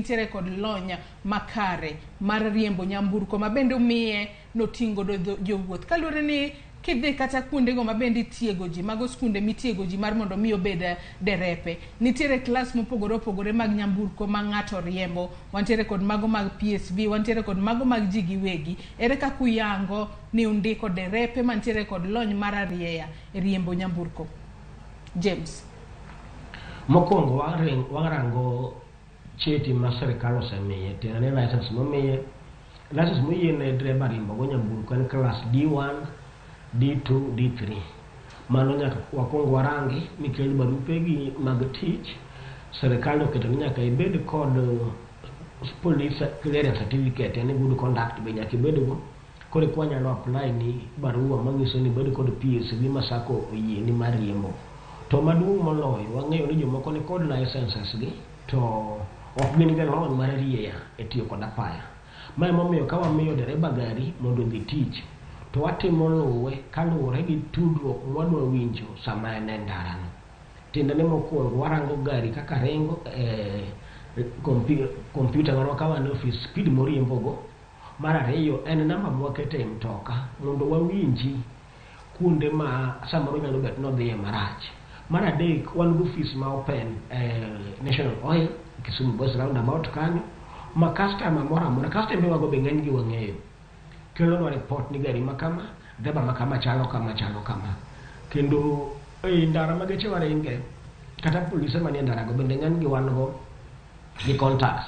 gintiere kod lony makare mar riembo nyamburko ma bende umiye noting' godo jowuoth? Kaluwore ni kidhi kata kuondego ma bende itiego ji, mago skunde mitiego ji mar mondo mi obed derepe, nitiere klas mopogore opogore mag nyamburko ma ng'ato riembo. Wantiere kod mago mag PSV, wantiere kod mago mag ji giwegi. Ere kaka uyango ni undiko derepe mantiere kod lony mar arieya e riembo nyamburko? James. Mokwongo warango cheti ma sirikal osemiye, tiende ni license momiye. License moyiene dereba riembo go nyamburko en class D1, D2, D3. Mano nyaka wakwong warangi mikel barupegi mag tich. Sirikal oketo ni nyaka ibed kod police clearance certificate, yani good conduct be nyaka ibedgo. Koro eka wanyalo apply ni barua manyiso ni ibed kod PSV ma SACCO oyieni mar riembo. To maduong' moloyo, wang'eyo ni jomoko ni kod licenses gi to ok gin gi lony mar rieya e tiyo kod apaya. Ma emomiyo ka wamiyo dereba gari mondo odhi tich, to watimo luwe kaluwore gi tudruok mwadwa winjo sama en e ndarano. Tiende ni mokwongo warango gari kaka ringo e kompyuta marwa ka wan e ofis, speed moriembogo. Mar ariyo en namba mwakete e mtoka mondo wawinji kuonde ma samoro nyalo bet nodhiye marach. Mar adek wan gi ofis ma open e National Oil, Kisumu Boys Roundabout kanyo, ma customer moro amora, customer wago be ng'eny gi wang'eyo, kelonwa report ni gari ma kama, dereba ma kama chalo kama chalo kama. Kendo ei ndara ma geche wa ringe, kata polise manie ndara go bende ng'eny gi wan go gi contacts.